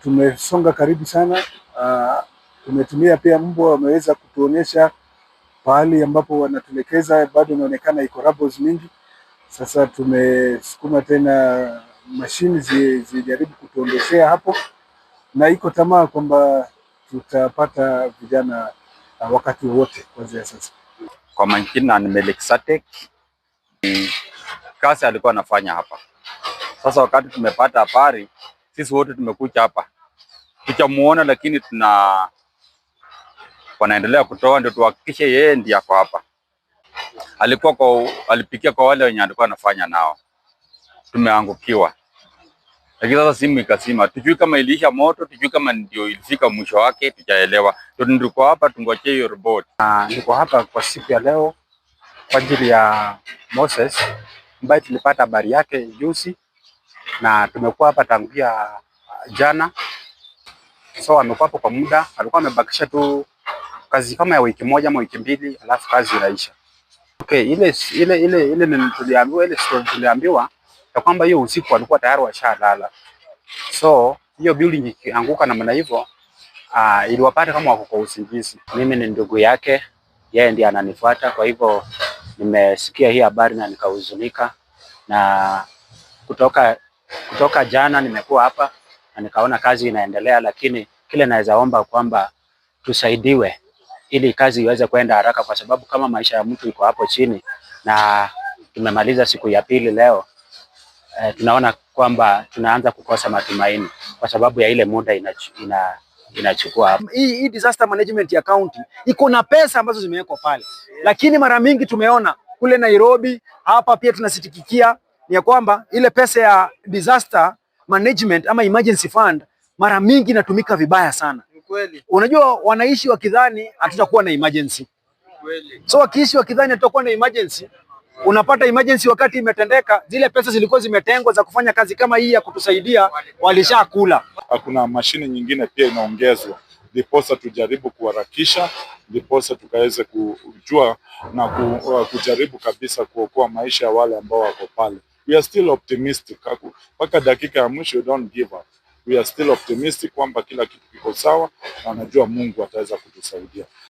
Tumesonga karibu sana. Tumetumia pia mbwa, wameweza kutuonyesha pahali ambapo wanatuelekeza, bado inaonekana iko rubbles mingi. Sasa tumesukuma tena mashini zijaribu kutuondoshea hapo, na iko tamaa kwamba tutapata vijana wakati wowote kuanzia sasa. Kwa majina ni Melkisedek. Kazi alikuwa anafanya hapa. Sasa wakati tumepata habari, sisi wote tumekuja hapa tuchamuona, lakini tuna wanaendelea kutoa ndio tuhakikishe yeye ndiye ako hapa. Alikuwa kwa, alipikia kwa wale wenye alikuwa anafanya nao, tumeangukiwa. Lakini sasa simu ikazima, tujui kama iliisha moto, tujui kama ndio ilifika mwisho wake, tujaelewa. Ndio tuko hapa tungojee hiyo report. Niko hapa kwa siku ya leo kwa ajili ya Moses ambaye tulipata habari yake juzi na tumekuwa hapa tangia jana, so amekuwa hapo kwa muda. Alikuwa amebakisha tu kazi kama ya wiki moja ama wiki mbili, alafu kazi inaisha. Okay, ile tuliambiwa, ile story tuliambiwa ya kwamba hiyo usiku walikuwa tayari washalala, so hiyo building ikianguka namna hivyo, iliwapata kama wako kwa usingizi. Mimi ni ndugu yake, yeye ndiye ananifuata. Kwa hivyo nimesikia hii habari na nikahuzunika, na kutoka jana nimekuwa hapa na nikaona kazi inaendelea, lakini kile naweza omba kwamba tusaidiwe ili kazi iweze kwenda haraka, kwa sababu kama maisha ya mtu iko hapo chini na tumemaliza siku ya pili leo, tunaona kwamba tunaanza kukosa matumaini kwa sababu ya ile muda inachukua hapo. Hii disaster management ya county iko na pesa ambazo zimewekwa pale, lakini mara mingi tumeona kule Nairobi, hapa pia tunasikitikia ni ya kwamba ile pesa ya disaster management ama emergency fund mara mingi inatumika vibaya sana. Unajua, wanaishi wakidhani hatutakuwa na emergency. So wakiishi wakidhani hatutakuwa na emergency, unapata emergency wakati imetendeka, zile pesa zilikuwa zimetengwa za kufanya kazi kama hii ya kutusaidia walishakula. Kuna mashine nyingine pia inaongezwa, ndiposa tujaribu kuharakisha, ndiposa tukaweze kujua na kujaribu kabisa kuokoa maisha ya wale ambao wako pale. We are still optimistic, mpaka dakika ya mwisho, don't give up. We are still optimistic kwamba kila kitu kiko sawa na najua Mungu ataweza kutusaidia.